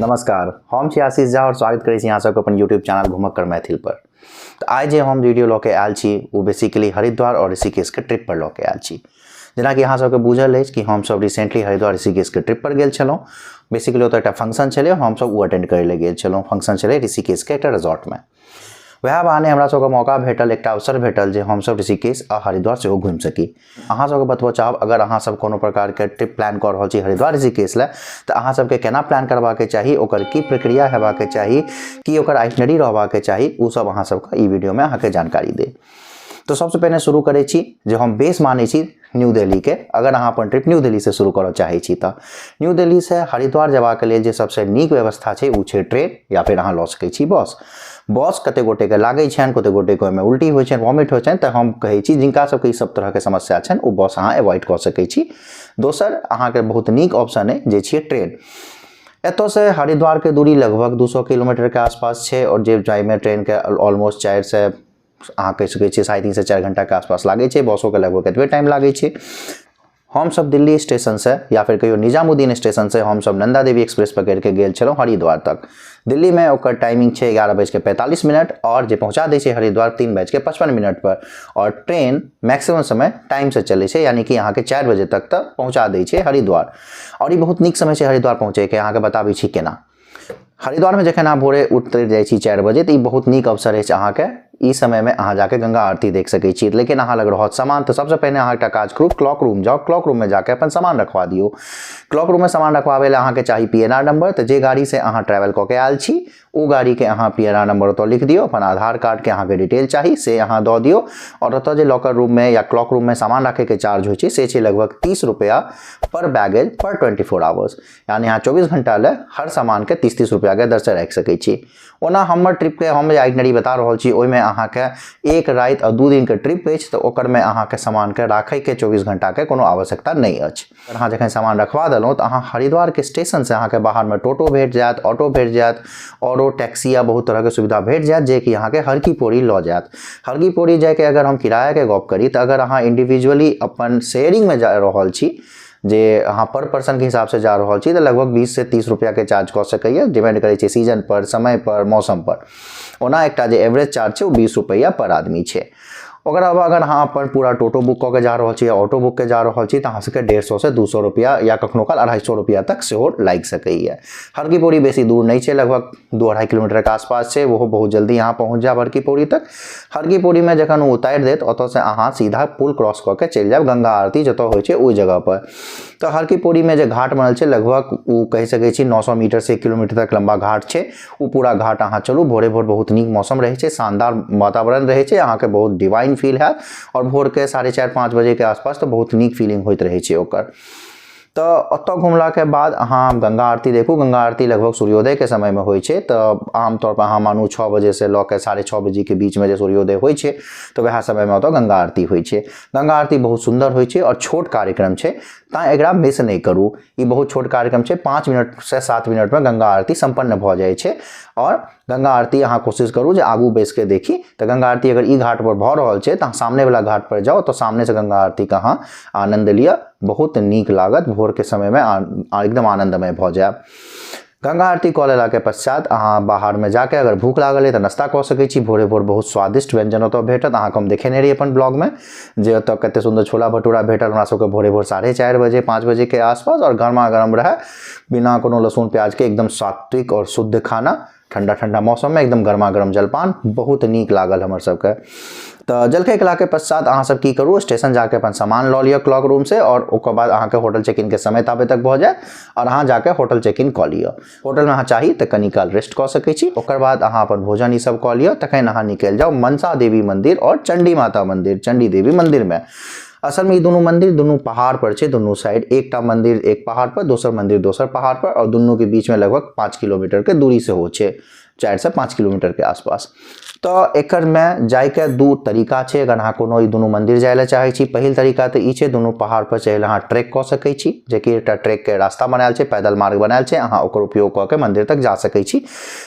नमस्कार, हम छी आशीष झा और स्वागत करै छी अहाँ सबके अपन यूट्यूब चैनल घुमक्कड़ मैथिल पर। तऽ आइ जे हम वीडियो लऽ के आयल छी ओ बेसिकली हरिद्वार और ऋषिकेशके ट्रिप पर लऽ के आयल छी। जेनाकि अहाँ सबके बुझल अछि कि हमसब रिसेंटली हरिद्वार ऋषिकेशके ट्रिप पर गेल छलहुँ। बेसिकली ओतऽ एकटा फंक्शन छलै, हमसब ओ अटेंड करै लए गेल छलहुँ। फंक्शन छलै ऋषिकेशके एकटा रिजॉर्टमे। वएह बहाने हमरा सबके मौका भेटल, एकटा अवसर भेटल जे हमसब ऋषिकेश आ हरिद्वार सेहो घुमि सकी। अहाँ सबके बतबऽ चाहब, अगर अहाँ सब कोनो प्रकारके ट्रिप प्लान कऽ रहल छी हरिद्वार ऋषिकेश लए तऽ अहाँ सबके केना प्लान करबाके चाही, ओकर की प्रक्रिया हेबाके चाही, की ओकर आइटनरी रहबाके चाही, ओ सब अहाँ सबके ई वीडियोमे अहाँके जानकारी देब। तऽ सबसँ पहिने शुरू करै छी जे हम बेस मानै छी न्यू दिल्लीके। अगर अहाँ अपन ट्रिप न्यू दिल्लीसँ शुरू करऽ चाहै छी तऽ न्यू दिल्लीसँ हरिद्वार जेबाक लेल जे सबसँ नीक व्यवस्था छै ओ छै ट्रेन, या फेर अहाँ लऽ सकै छी बस। बस कते गोटेके लागै छनि, कते गोटेके ओहिमे उल्टी होइ छनि, वॉमिट होइ छनि, तऽ हम कहै छी जिनका सबके ई सब तरहके समस्या छनि ओ बस अहाँ एवॉइड कऽ सकै छी। दोसर अहाँके बहुत नीक ऑप्शन अइ जे छियै ट्रेन। एतऽसँ हरिद्वारके दूरी लगभग 200 किलोमीटरके आसपास छै और जे जाहिमे ट्रेनके ऑलमोस्ट 4 से अहाँ कहि सकै छियै 3.5 से 4 घंटाके आसपास लागै छै। बसोके लगभग एतबे टाइम लागै छै। हमसब दिल्ली स्टेशनसँ या फिर कहियो निजामुद्दीन स्टेशनसँ हमसब नंदा देवी एक्सप्रेस पकड़िके गेल छलहुँ हरिद्वार तक। दिल्लीमे ओकर टाइमिंग छै 11:45 और जे पहुँचा दै छै हरिद्वार 3:55 पर। और ट्रेन मैक्सिमम समय टाइमसँ चलै छै, यानी कि अहाँके 4 बजे तक तऽ पहुँचा दै छै हरिद्वार। और ई बहुत नीक समय छै हरिद्वार पहुँचैके। अहाँके बताबै छी केना। हरिद्वारमे जखन अहाँ भोरे उतरि जाइ छी 4 बजे तऽ ई बहुत नीक अवसर अछि अहाँके। ई समयमे अहाँ जाके गंगा आरती देख सकै छी। लेकिन अहाँ लग रहत सामान तऽ सबसँ पहिने अहाँ एकटा काज करू, क्लॉक रूम जाउ, क्लॉक रूममे जाके अपन सामान रखवा दियौ। क्लॉक रूममे सामान रखवाबै लए अहाँके चाही PNR number. तऽ जे गाड़ीसँ अहाँ ट्रेवल कऽ के आयल छी ओ गाड़ीके अहाँ PNR number ओतऽ लिख दियौ। अपन आधार कार्डके अहाँके डिटेल चाही से अहाँ दऽ दियौ। और ओतऽ जे लॉकर रूममे या क्लॉक रूममे सामान राखैके चार्ज होइ छै से छै लगभग 30 रुपैआ पर बैगेज पर 24 आवर्स, यानी अहाँ 24 घंटा लए हर सामानके 30-30 रुपैआके दरसँ राखि सकै छी। ओना हमर ट्रिपके हम जे आइटनरी बता रहल छी ओहिमे अहाँके 1 राति आ 2 दिनके ट्रिप अछि, तऽ ओकरमे अहाँके सामानके राखैके 24 घंटाके कोनो आवश्यकता नहि अछि। अहाँ जखन सामान रखवा देलहुँ तऽ अहाँ हरिद्वारके स्टेशनसँ अहाँके बाहरमे टोटो भेट जायत, ऑटो भेट जायत, औरो टैक्सी या बहुत तरहके सुविधा भेट जायत जे कि अहाँके हरकी पौड़ी लऽ जायत। हरकी पौड़ी जाइके अगर हम किरायाके गप करी तऽ अगर अहाँ इंडिविजुअली अपन शेयरिंगमे जा रहल छी, जे अहाँ पर पर्सनके हिसाबसँ जा रहल छी, तऽ लगभग 20 से 30 रुपैआके चार्ज कऽ सकैए। डिपेंड करै छै सीजन पर, समय पर, मौसम पर। ओना एकटा जे एवरेज चार्ज छै ओ 20 रुपैआ पर आदमी छै। ओकर अलावा अगर अहाँ अपन पूरा टोटो बुक कऽ के जा रहल छी या ऑटो बुक के जा रहल छी तऽ अहाँ सबके 150 से 200 रुपैआ या कखनो काल 250 रुपैआ तक सेहो लागि सकैए। हरकी पौड़ी बेसी दूर नहि छै, लगभग 2-2.5 किलोमीटरके आसपास छै। ओहो बहुत जल्दी अहाँ पहुँच जायब हरकी पौड़ी तक। हरकी पौड़ीमे जखन ओ उतारि देत ओतऽसँ अहाँ सीधा पुल क्रॉस कऽ के चलि जायब गंगा आरती जतऽ होइ छै ओहि जगहपर। तऽ हरकी पौड़ीमे जे घाट बनल छै लगभग ओ कहि सकै छी 900 मीटर से 1 किलोमीटर तक लम्बा घाट छै। ओ पूरा घाट अहाँ चलू, भोरे भोर बहुत नीक मौसम रहै छै, शानदार वातावरण रहै छै, अहाँके बहुत डिवाइन फील हैत। और भोरके 4:30-5 बजेके आसपास तऽ बहुत नीक फीलिंग होइत रहै छै ओकर। तऽ ओतऽ घुमलाके बाद अहाँ गंगा आरती देखू। गंगा आरती लगभग सूर्योदयके समयमे होइ छै, तऽ आमतौर पर अहाँ मानू 6 बजेसँ लऽ के 6:30 बजेके बीचमे जे सूर्योदय होइ छै तऽ वएह समयमे ओतऽ गंगा आरती होइ छै। गंगा आरती बहुत सुन्दर होइ छै और छोट कार्यक्रम छै, तैँ एकरा मिस नहि करू। ई बहुत छोट कार्यक्रम छै, 5 मिनट से 7 मिनटमे गंगा आरती सम्पन्न भऽ जाइ छै। और गंगा आरती अहाँ कोशिश करू जे आगू बैसिके देखी। तऽ गंगा आरती अगर ई घाट पर भऽ रहल छै तऽ अहाँ सामनेवला घाट पर जाउ, तऽ सामनेसँ गंगा आरतीके अहाँ आनन्द लिअ, बहुत नीक लागत। भोरके समयमे एकदम आनन्दमय भऽ जायब। गंगा आरती कऽ लेलाके पश्चात अहाँ बाहरमे जाके अगर भूख लागल अइ तऽ नाश्ता कऽ सकै छी। भोरे भोर बहुत स्वादिष्ट व्यञ्जन ओतऽ भेटत। अहाँके हम देखेने रही अपन ब्लॉगमे जे ओतऽ कते सुन्दर छोला भटूरा भेटल हमरा सबके भोरे भोर 4:30 बजे 5 बजेके आसपास, और गरमा गरम रहै, बिना कोनो लहसुन प्याजके, एकदम सात्विक और शुद्ध खाना, ठंडा ठंडा मौसममे एकदम गरमा गरम जलपान, बहुत नीक लागल हमर सबके। तऽ जलखै केलाके पश्चात अहाँ सब की करू, स्टेशन जाके अपन सामान लऽ लिअ क्लॉक रूम से, और ओकर बाद अहाँके होटल चेक इन के समय ताबे तक भऽ जायत और अहाँ जाके होटल चेक इन कऽ लिअ। होटलमे अहाँ चाही तऽ कनी काल रेस्ट कऽ सकै छी। ओकर बाद अहाँ अपन भोजन ई सब कऽ लिअ, तखन अहाँ निकलि जाउ मनसा देवी मंदिर और चंडी माता मंदिर, चंडी देवी मंदिरमे। असलमे ई दुनू मंदिर दुनू पहाड़ पर छै, दुनू साइड, एकटा मंदिर एक पहाड़ पर, दोसर मंदिर दोसर पहाड़ पर, और दुनू के बीचमे लगभग 5 किलोमीटर के दूरी सेहो छै, 4 से 5 किलोमीटर के आसपास। तऽ एकरमे जाइके 2 तरीका छै। अगर अहाँ कोनो ई दुनू मंदिर जाय लए चाहै छी, पहिल तरीका तऽ ई छै दुनू पहाड़ पर चढ़ि अहाँ ट्रैक कऽ सकै छी, जेकि एकटा ट्रैक के रास्ता बनायल छै, पैदल मार्ग बनायल छै, अहाँ ओकर उपयोग कऽ के मंदिर तक जा सकै छी,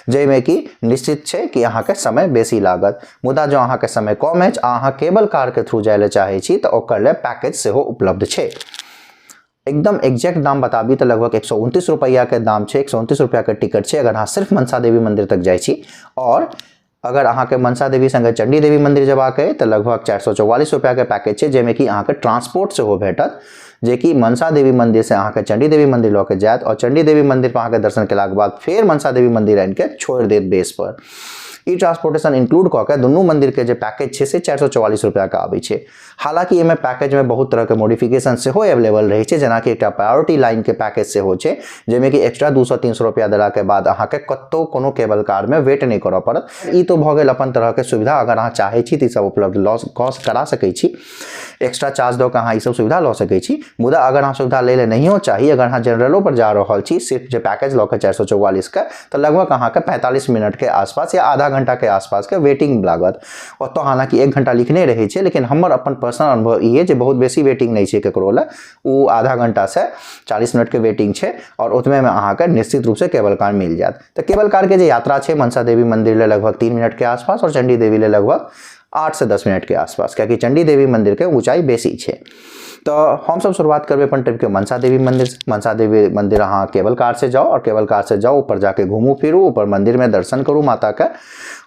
जाहिमे कि निश्चित छै कि अहाँके समय बेसी लागत। मुदा जँ अहाँके समय कम अछि आ अहाँ केबल कार के थ्रू जाय लए चाहै छी तऽ ओकर लेल पैकेज सेहो उपलब्ध छै। एकदम एग्जैक्ट दाम बताबी तऽ लगभग 129 रुपैआके दाम छै, 129 रुपैआके टिकट छै अगर अहाँ सिर्फ मनसा देवी मंदिर तक जाइ छी। आओर अगर अहाँके मनसा देवी संगे चंडी देवी मंदिर जेबाक अइ तऽ लगभग 444 रुपैआके पैकेज छै, जाहिमे कि अहाँके ट्रांसपोर्ट सेहो भेटत, जेकि मनसा देवी मंदिर से अहाँके चंडी देवी मंदिर लऽ के जायत और चंडी देवी मंदिर पर अहाँके दर्शन केलाके बाद फेर मनसा देवी मंदिर आनि के छोड़ि देत बेस पर। ई ट्रांसपोर्टेशन इंक्लूड कऽ के दुनू मंदिर के जे पैकेज छै से 444 रुपैआके आबै छै। हालांकि एहिमे पैकेजमे बहुत तरहके मॉडिफिकेशन सेहो अवेलेबल रहै छै, जेनाकि एकटा प्रायोरिटी लाइनके पैकेज सेहो छै, जाहिमे कि एक्स्ट्रा 200-300 रुपैआ देलाके बाद अहाँके कतहु कोनो केबल कारमे वेट नहि करऽ पड़त। ई तऽ भऽ गेल अपन तरहके सुविधा, अगर अहाँ चाहै छी तऽ ई सब उपलब्ध लऽ कऽ करा सकै छी, एक्स्ट्रा चार्ज दऽ कऽ अहाँ ई सब सुविधा लऽ सकै छी। मुदा अगर अहाँ सुविधा लै लए नहियो चाही, अगर अहाँ जनरलो पर जा रहल छी सिर्फ जे पैकेज लऽ कऽ 444के, तऽ लगभग अहाँके 45 मिनटके आसपास या आधा घंटाके आसपासके वेटिंग लागत। ओतऽ हालांकि 1 घंटा लिखने रहै छै, लेकिन हमर अपन पर्सनल अनुभव ई अइ जे बहुत बेसी वेटिंग नहि छै ककरो लए, ओ आधा घंटासँ 40 मिनटके वेटिंग छै और ओतबेमे अहाँके निश्चित रूपसँ केबल कार मिल जायत। तऽ केबल कारके जे यात्रा छै मनसा देवी मंदिर लए लगभग 3 मिनटके आसपास और चंडी देवी लए लगभग 8 से 10 मिनटके आसपास, कियाकि चंडी देवी मंदिरके ऊँचाइ बेसी छै। तऽ हमसब शुरुआत करबै अपन ट्रिपके मनसा देवी मंदिर से। मनसा देवी मंदिर अहाँ केबल कार से जाउ और केबल कार से जाउ, ऊपर जाके घूमू फिरू, ऊपर मंदिरमे दर्शन करू माताके,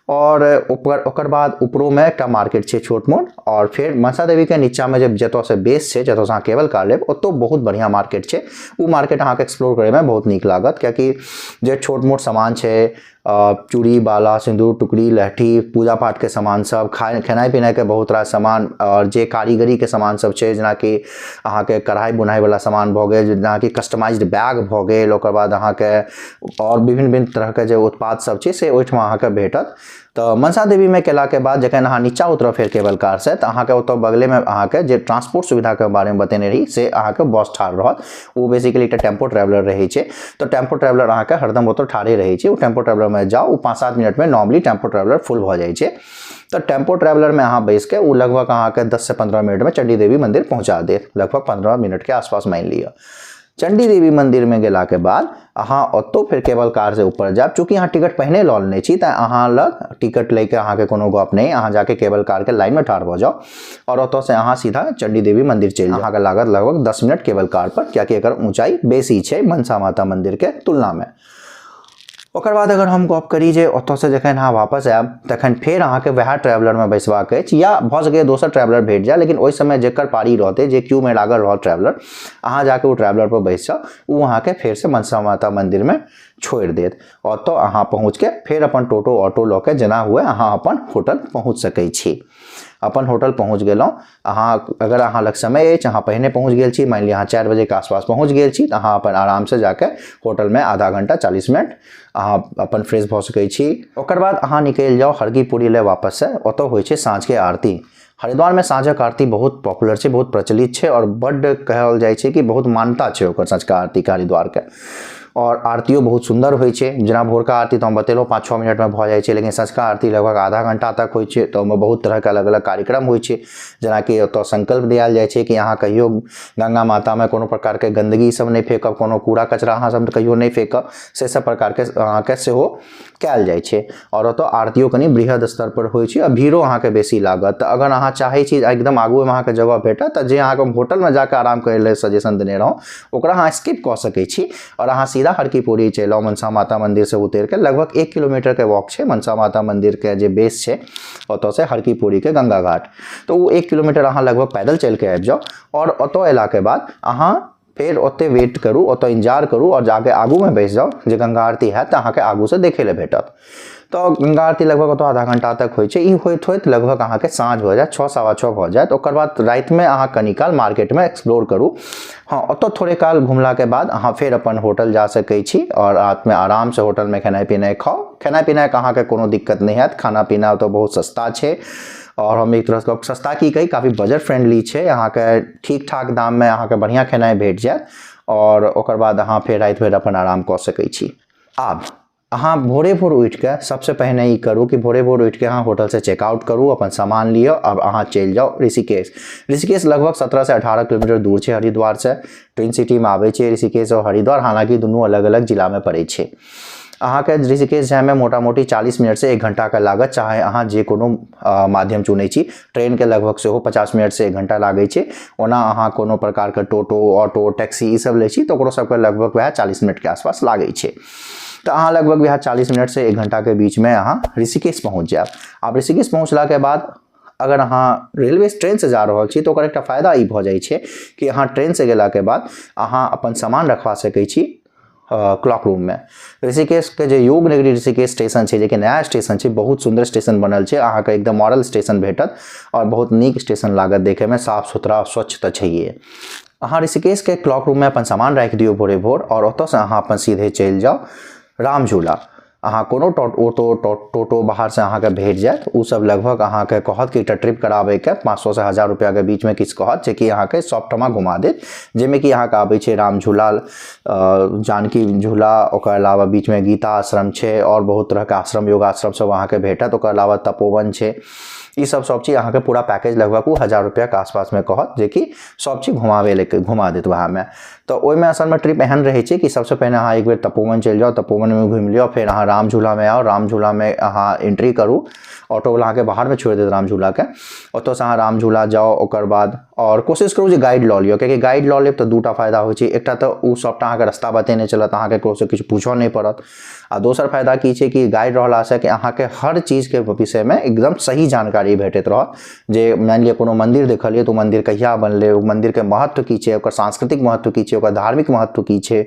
और ऊपर ओकर बाद ऊपरोमे एकटा मार्केट छै छोट मोट, और फेर मनसा देवीके नीचाँमे जे जतऽसँ बेस छै, जतऽसँ अहाँ केबल कार लेब, ओतौ बहुत बढ़िआँ मार्केट छै। ओ मार्केट अहाँके एक्सप्लोर करैमे बहुत नीक लागत, कियाकि जे छोट मोट सामान छै, चूड़ी बाला सिन्दूर टुकड़ी लहठी पूजा पाठके सामान सब, खेनाइ पिनाइके बहुत रास सामान, आओर जे कारीगरीके सामान सब छै, जेनाकि अहाँके कढ़ाइ बुनाइवला सामान भऽ गेल, जेनाकि कस्टमाइज्ड बैग भऽ गेल, ओकर बाद अहाँके आओर विभिन्न विभिन्न तरहके जे उत्पाद सब छै से ओहिठमा अहाँके भेटत। तऽ मनसा देवीमे केलाके बाद जखन अहाँ नीचाँ उतरब फेर केबल कारसँ, तऽ अहाँके ओतऽ बगलेमे अहाँके जे ट्रांसपोर्ट सुविधाके बारेमे बतेने रही से अहाँके बस ठाढ़ रहत। ओ बेसिकली एकटा टेम्पो ट्रेवलर रहै छै, तऽ टेम्पो ट्रेवलर अहाँके हरदम ओतऽ ठाढ़े रहै छै। ओ टेम्पो ट्रेवलरमे जाउ, ओ 5-7 मिनटमे नॉर्मली टेम्पो ट्रेवलर फुल भऽ जाइ छै। तऽ टेम्पो ट्रेवलरमे अहाँ बैसिके ओ लगभग अहाँके 10 से 15 मिनटमे चंडी देवी मंदिर पहुँचा देत, लगभग 15 मिनटके आसपास मानि लिअ। चंडी देवी मंदिरमे गेलाके बाद अहाँ ओतौ फेर केबल कारसँ ऊपर जायब। चूँकि अहाँ टिकट पहिने लऽ लेने छी तऽ अहाँ लग टिकट लैके अहाँके कोनो गप नहि, अहाँ जाके केबल कारके लाइनमे ठाढ़ भऽ जाउ और ओतऽसँ अहाँ सीधा चंडी देवी मंदिर चलि जाउ। अहाँके लागत लगभग 10 मिनट केबल कार पर, कियाकि एकर ऊँचाइ बेसी छै मनसा माता मंदिरके तुलनामे। ओकर बाद अगर हम गप करी जे ओतऽसँ जखन अहाँ वापस आयब तखन फेर अहाँके वएह ट्रेवलरमे बैसबाक अछि, या भऽ सकैए दोसर ट्रेवलर भेट जाय, लेकिन ओहि समय जकर पारी रहतै, जे क्यूमे लागल रहत ट्रेवलर, अहाँ जाके ओ ट्रेवलर पर बैस जाउ, ओ अहाँके फेरसँ मनसा माता मंदिरमे छोड़ि देत। ओतऽ अहाँ पहुँचके फेर अपन टोटो ऑटो लऽ के जेना हुए अहाँ अपन होटल पहुँच सकै छी। अपन होटल पहुँच गेलहुँ अहाँ, अगर अहाँ लग समय अछि, अहाँ पहिने पहुँच गेल छी, मानि लिअ अहाँ 4 बजेके आसपास पहुँच गेल छी, तऽ अहाँ अपन आरामसँ जाके होटलमे आधा घंटा 40 मिनट अहाँ अपन फ्रेश भऽ सकै छी। ओकर बाद अहाँ निकलि जाउ हरकी पुरी लए वापससँ। ओतऽ होइ छै साँझके आरती। हरिद्वारमे साँझक आरती बहुत पॉपुलर छै, बहुत प्रचलित छै और बड्ड कहल जाइ छै कि बहुत मान्यता छै ओकर साँझका आरतीके हरिद्वारके। और आरतियो बहुत सुन्दर होइ छै। जेना भोरका आरती तऽ हम बतेलहुँ 5-6 मिनटमे भऽ जाइ छै, लेकिन सँझुका आरती लगभग आधा घंटा तक होइ छै। तऽ ओहिमे बहुत तरहके अलग अलग कार्यक्रम होइ छै, जेनाकि ओतऽ संकल्प दियायल जाइ छै कि अहाँ कहियो गंगा मातामे कोनो प्रकारके गन्दगी सब नहि फेकब, कोनो कूड़ा कचरा अहाँ सब कहियो नहि फेकब, से सब प्रकारके अहाँके सेहो कयल जाइ छै। आओर ओतऽ आरतियो कनि बृहद स्तर पर होइ छै आ भीड़ो अहाँके बेसी लागत। तऽ अगर अहाँ चाहै छी एकदम आगूएमे अहाँके जगह भेटत, तऽ जे अहाँके होटलमे जाकऽ आराम करै लए सजेशन देने रहौं ओकरा अहाँ स्किप कऽ सकै छी और अहाँ सीधा हरकी पौड़ी चलि आउ। मनसा माता मंदिरसँ उतरिके लगभग 1 किलोमीटरके वॉक छै मनसा माता मंदिरके जे बेस छै ओतऽसँ हरकी पौड़ीके गंगा घाट, तऽ ओ 1 किलोमीटर अहाँ लगभग पैदल चलिके आबि जाउ। और ओतऽ अयलाके बाद अहाँ फेर ओतय वेट करू, ओतऽ इंतजार करू और जाके आगूमे बैस जाउ, जे गंगा आरती हैत तऽ अहाँके आगूसँ देखै लए भेटत। तऽ गंगा आरती लगभग ओतऽ आधा घंटा तक होइ छै। ई होइत होइत लगभग अहाँके साँझ भऽ जायत, 6-6:15 भऽ जायत। ओकर बाद रातिमे अहाँ कनी काल मार्केटमे एक्सप्लोर करू। हँ, ओतऽ थोड़े काल घुमलाके बाद अहाँ फेर अपन होटल जा सकै छी और रातिमे आरामसँ होटलमे खेनाइ पिनाइ खाउ। खेनाइ पिनाइके अहाँके कोनो दिक्कत नहि हैत, खाना पीना ओतऽ बहुत सस्ता छै और हम एक तरहसँ सस्ता की कही, काफी बजट फ्रेंडली छै। अहाँके ठीक ठाक दाममे अहाँके बढ़िआँ खेनाइ भेट जायत और ओकर बाद अहाँ फेर राति भरि अपन आराम कऽ सकै छी। आब अहाँ भोरे भोर उठिके सबसँ पहिने ई करू कि भोरे भोर उठिके अहाँ होटलसँ चेकआउट करू, अपन सामान लिअ, अब अहाँ चलि जाउ ऋषिकेश। ऋषिकेश लगभग 17 से 18 किलोमीटर दूर छै हरिद्वारसँ। ट्विन सिटीमे आबै छै ऋषिकेश और हरिद्वार, हालाँकि दुनू अलग अलग जिलामे पड़ै छै। अहाँके ऋषिकेश जाइमे मोटा मोटी 40 मिनटसँ 1 घण्टाके लागत, चाहे अहाँ जे कोनो माध्यम चुनै छी। ट्रेनके लगभग सेहो 50 मिनटसँ 1 घण्टा लागै छै। ओना अहाँ कोनो प्रकारके टोटो, ऑटो, टैक्सी ई सब लै छी तऽ ओकरो सबके लगभग वएह 40 मिनटके आसपास लागै छै। तऽ अहाँ लगभग वएह 40 मिनटसँ 1 घण्टाके बीचमे अहाँ ऋषिकेश पहुँच जायब। आब ऋषिकेश पहुँचलाके बाद अगर अहाँ रेलवे ट्रेनसँ जा रहल छी तऽ ओकर एकटा फायदा ई भऽ जाइ छै कि अहाँ ट्रेनसँ गेलाके बाद अहाँ अपन सामान रखवा सकै छी क्लॉक रूममे। ऋषिकेशके जे योग नगरी ऋषिकेश स्टेशन छै, जेकि नया स्टेशन छै, बहुत सुन्दर स्टेशन बनल छै, अहाँके एकदम मॉडल स्टेशन भेटत आओर बहुत नीक स्टेशन लागत देखैमे, साफ सुथरा स्वच्छ तऽ छैहे। अहाँ ऋषिकेशके क्लॉक रूममे अपन सामान राखि दियौ भोरे भोर आओर ओतऽसँ अहाँ अपन सीधे चलि जाउ राम झूला। अहाँ कोनो ऑटो टोटो बाहरसँ अहाँके भेट जायत, ओ सब लगभग अहाँके कहत कि एकटा ट्रिप कराबैके 500 से 1000 रुपैआके बीचमे किछु कहत, जेकि अहाँके सब ठमा घुमा देत, जाहिमे कि अहाँके आबै छै राम झूला, जानकी झूला, ओकर अलावा बीचमे गीता आश्रम छै आओर बहुत तरहके आश्रम, योगाश्रम सब अहाँके भेटत। ओकर अलावा तपोवन छै। ई सब सब चीज अहाँके पूरा पैकेज लगभग ओ 1000 रुपैआके आसपासमे कहत, जेकि सब चीज घुमाबै लए घुमा देत वएहमे। तऽ ओहिमे असलमे ट्रिप एहन रहै छै कि सबसँ पहिने अहाँ एक बेर तपोवन चलि जाउ, तपोवनमे घुमि लिअ, फेर अहाँ राम झूलामे आउ, राम झूलामे अहाँ एंट्री करू, ऑटोवला अहाँके बाहरमे छोड़ि देत राम झूलाके, ओतऽसँ अहाँ राम झूला जाउ। ओकर बाद आओर कोशिश करू जे गाइड लऽ लिअ, कियाकि गाइड लऽ लेब तऽ दूटा फायदा होइ छै। एकटा तऽ ओ सबटा अहाँके रस्ता बतेने चलत, अहाँके ककरोसँ किछु पूछऽ नहि पड़त। आ दोसर फायदा की छै कि गाइड रहलासँ कि अहाँके हर चीजके विषयमे एकदम सही जानकारी भेटैत रहत। जे मानि लिअ कोनो मन्दिर देखलियै तऽ ओ मन्दिर कहिया बनलै, ओ मन्दिरके महत्व की छै, ओकर सांस्कृतिक महत्व की छै, ओकर धार्मिक महत्व की छै,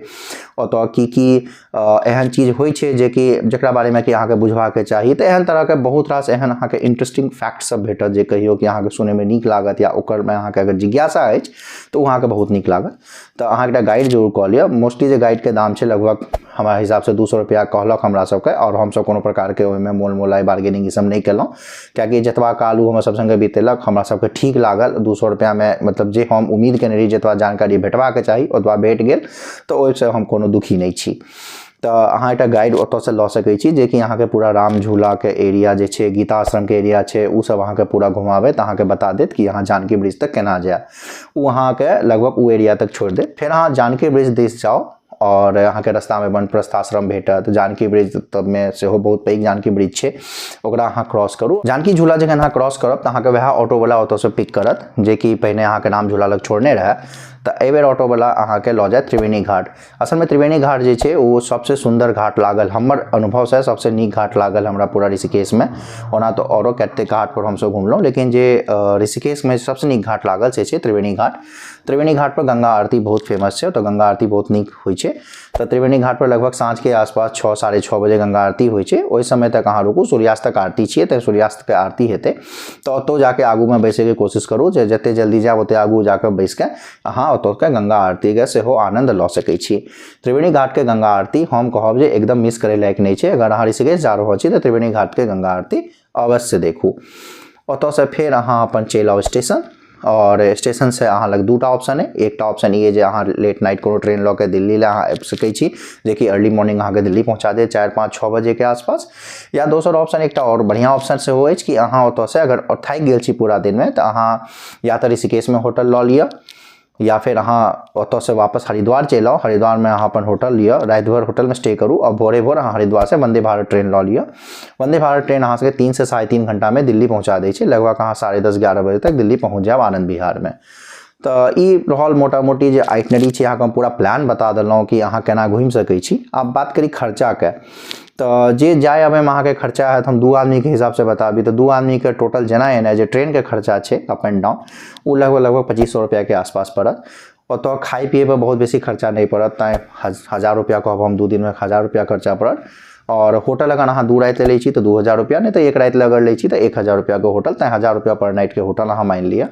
ओतऽ की की एहन चीज होइ छै जेकि जकरा बारेमे कि अहाँके बुझबाके चाही। तऽ एहन तरहके बहुत रास एहन अहाँके इंटरेस्टिंग फैक्ट सब भेटत जे कहियौ कि अहाँके सुनैमे नीक लागत, या ओकरमे अहाँके अगर जिज्ञासा अछि तऽ ओ अहाँके बहुत नीक लागत। तऽ अहाँ एकटा गाइड जरूर कऽ लिअ। मोस्टली जे गाइडके दाम छै लगभग हमरा हिसाबसँ 200 रुपैआ कहलक हमरा सबके, आओर हमसब कोनो प्रकारके ओहिमे मोल मोलाइ बार्गेनिंग ई सब नहि केलहुँ, कियाकि जतबा काल ओ हमरा सब सङ्गे बितेलक हमरा सबके ठीक लागल। 200 रुपैआमे मतलब जे हम उम्मीद केने रही जतबा जानकारी भेटबाके चाही ओतबा भेट गेल, तऽ ओहिसँ हम कोनो दुखी नहि छी। तऽ अहाँ एकटा गाइड ओतऽसँ लऽ सकै छी जेकि अहाँके पूरा राम झूलाके एरिया जे छै, गीता आश्रमके एरिया छै, ओ सब अहाँके पूरा घुमाबैत अहाँके बता देत कि अहाँ जानकी ब्रिज तक केना जायब। ओ अहाँके लगभग ओ एरिया तक छोड़ि देत। फेर अहाँ जानकी ब्रिज दिस जाउ आओर अहाँके रस्तामे वनप्रस्थ आश्रम भेटत, जानकी ब्रिज तबमे सेहो बहुत पैघ जानकी ब्रिज छै, ओकरा अहाँ क्रॉस करू। जानकी झूला जखन अहाँ क्रॉस करब तऽ अहाँके वएह ऑटोवला ओतऽसँ पिक करत जेकि पहिने अहाँके राम झूला लग छोड़ने रहए। तऽ एहिबेर ऑटोवला अहाँके लऽ जायत त्रिवेणी घाट। असलमे त्रिवेणी घाट जे छै ओ सबसँ सुन्दर घाट लागल हमर अनुभवसँ, सबसँ नीक घाट लागल हमरा पूरा ऋषिकेशमे। ओना तऽ आओरो कतेक घाटपर हमसब घुमलहुँ, लेकिन जे ऋषिकेशमे सबसँ नीक घाट लागल से छै त्रिवेणी घाट। त्रिवेणी घाटपर गङ्गा आरती बहुत फेमस छै, ओतऽ गङ्गा आरती बहुत नीक होइ छै। तऽ त्रिवेणी घाटपर लगभग साँझके आसपास 6 साढ़े 6 बजे गङ्गा आरती होइ छै। ओहि समय तक अहाँ रुकू, सूर्यास्तक आरती छियै तऽ सूर्यास्तके आरती हेतै, तऽ ओतऽ जाके आगूमे बैसैके कोशिश करू जे जते जल्दी जायब ओते आगू जाकऽ बैसिके अहाँ ओतुका गङ्गा आरतीके सेहो आनन्द लऽ सकै छी। त्रिवेणी घाटके गङ्गा आरती हम कहब जे एकदम मिस करै लायक नहि छै। अगर अहाँ ऋषिकेश जा रहल छी तऽ त्रिवेणी घाटके गङ्गा आरती अवश्य देखू। ओतऽसँ फेर अहाँ अपन चलि आउ स्टेशन, आओर स्टेशनसँ अहाँ लग दूटा ऑप्शन अइ। एकटा ऑप्शन ई अइ जे अहाँ लेट नाइट कोनो ट्रेन लऽ कऽ दिल्ली लए अहाँ आबि सकै छी, जेकि अर्ली मॉर्निंग अहाँके दिल्ली पहुँचा देत 4 5 6 बजेके आसपास। या दोसर ऑप्शन एकटा आओर बढ़िआँ ऑप्शन सेहो अछि कि अहाँ ओतऽसँ अगर थाकि गेल छी पूरा दिनमे तऽ अहाँ या तऽ ऋषिकेशमे होटल लऽ लिअ, या फेर अहाँ ओतऽसँ वापस हरिद्वार चलि आउ। हरिद्वारमे अहाँ अपन होटल लिअ, राति भरि होटलमे स्टे करू आओर भोरे भोर अहाँ हरिद्वारसँ वन्दे भारत ट्रेन लऽ लिअ। वन्दे भारत ट्रेन अहाँ सबके 3 से 3.5 घण्टामे दिल्ली पहुँचा दै छै। लगभग अहाँ 10:30 11 बजे तक दिल्ली पहुँच जायब आनन्द विहारमे। तऽ ई रहल मोटा मोटी जे आइटनरी छै, अहाँके हम पूरा प्लान बता देलहुँ कि अहाँ केना घुमि सकै छी। आब बात करी खर्चाके, तऽ जे जाय आबैमे अहाँके खर्चा हैत, हम 2 आदमीके हिसाबसँ बताबी तऽ 2 आदमीके टोटल जेना एनाइ जे ट्रेनके खर्चा छै अप एंड डाउन ओ लगभग लगभग 2500 रुपैआके आसपास पड़त। ओतऽ खाइ पियैपर बहुत बेसी खर्चा नहि पड़त, तैँ 1000 रुपैआ कहब हम, 2 दिनमे 1000 रुपैआ खर्चा पड़त। आओर होटल अगर अहाँ 2 राति लै छी तऽ 2000 रुपैआ, नहि तऽ 1 राति अगर लै छी तऽ 1000 रुपैआके होटल, तैँ 1000 रुपैआ पर नाइटके होटल अहाँ मानि लिअ।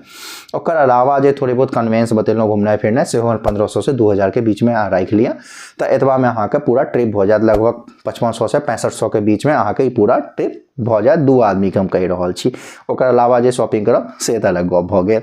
ओकर अलावा जे थोड़े बहुत कन्वेंस बतेलहुँ घुमनाइ फिरनाइ सेहो 1500 से 2000के बीचमे अहाँ राखि लिअ, तऽ एतबामे अहाँके पूरा ट्रिप भऽ जायत। लगभग 5500 से 6500के बीचमे अहाँके ई पूरा ट्रिप भऽ जायत, 2 आदमीके हम कहि रहल छी। ओकर अलावा जे शॉपिंग करब से तऽ अलग गप भऽ गेल।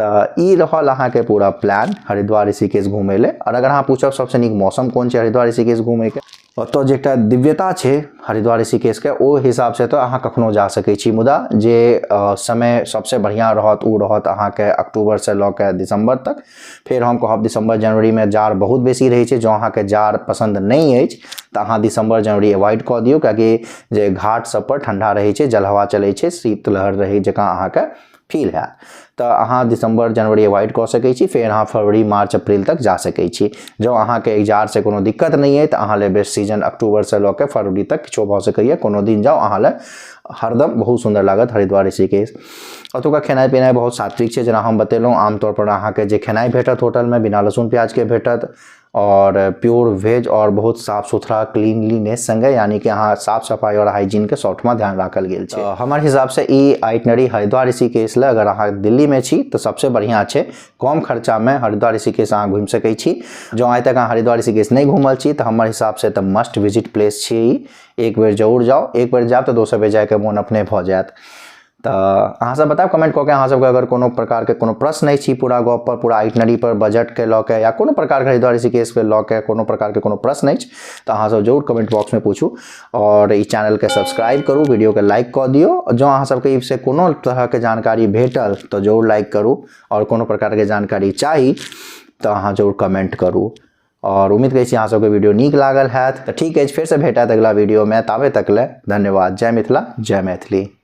तऽ ई रहल अहाँके पूरा प्लान हरिद्वार ऋषिकेश घुमै लए। आओर अगर अहाँ पूछब सबसँ नीक मौसम कोन छै हरिद्वार ऋषिकेश घुमैके, ओतऽ जे एकटा दिव्यता छै हरिद्वार ऋषिकेशके ओ हिसाबसँ तऽ अहाँ कखनो जा सकै छी, मुदा जे समय सबसँ बढ़िआँ रहत ओ रहत अहाँके अक्टूबरसँ लऽ कऽ दिसम्बर तक। फेर हम कहब दिसम्बर जनवरीमे जाड़ बहुत बेसी रहै छै, जँ अहाँके जाड़ पसन्द नहि अछि तऽ अहाँ दिसम्बर जनवरी अवॉइड कऽ दियौ, कियाकि जे घाट सब पर ठंडा रहै छै, जल हवा चलै छै, शीतलहर रहै जकाँ अहाँके फील हैत। तऽ अहाँ दिसम्बर जनवरी अवॉइड कऽ सकै छी, फेर अहाँ फरवरी मार्च अप्रैल तक जा सकै छी। जँ अहाँके एहि जाड़सँ कोनो दिक्कत नहि अइ तऽ अहाँ लए बेस्ट सीजन अक्टूबरसँ लऽ कऽ फरवरी तक किछो भऽ सकैए, कोनो दिन जाउ, अहाँ लए हरदम बहुत सुन्दर लागत हरिद्वार ऋषिकेश। ओतुका खेनाइ पिनाइ बहुत सात्विक छै, जेना हम बतेलहुँ आमतौर पर अहाँके जे खेनाइ भेटत होटलमे बिना लहसुन प्याजके भेटत और प्योर वेज और बहुत साफ सुथरा क्लीनलीनेस संगे, यानी कि अहाँ साफ सफाई और हाइजीन के सौठमा ध्यान राखल गेल छै। हमर हिसाब से ई आइटनरी हरिद्वार ऋषिकेश लए अगर अहाँ दिल्ली में छी तऽ सबसे बढ़िया छै, कम खर्चा में हरिद्वार ऋषिकेश अहाँ घुमि सकै छी। जँ आइ तक अहाँ हरिद्वार ऋषिकेश नहि घूमल छी तऽ हमर हिसाब से तऽ मस्ट विजिट प्लेस छियै ई, एक बेर जरूर जाउ, एक बेर जायब तऽ दोसर बेर जायके मोन अपने भऽ जायत। तऽ अहाँ सब बतायब कमेंट कऽ के अहाँ सबके अगर कोनो प्रकारके कोनो प्रश्न अछि पूरा गप पर, पूरा आइटनरी पर, बजटके लऽ के या कोनो प्रकारके हरिद्वार ऋषिकेशके लऽ के कोनो प्रकारके कोनो प्रश्न अछि तऽ अहाँ सब जरूर कमेंट बॉक्समे पूछू और ई चैनलके सब्सक्राइब करू, वीडियोके लाइक कऽ दियौ। जँ अहाँ सबके ई से कोनो तरहके जानकारी भेटल तऽ जरूर लाइक करू और कोनो प्रकारके जानकारी चाही तऽ अहाँ जरूर कमेंट करू और उम्मीद करै छी अहाँ सबके वीडियो नीक लागल हैत। तऽ ठीक अछि, फेरसँ भेटत अगिला वीडियोमे, ताबे तक लए धन्यवाद। जय मिथिला, जय मैथिली।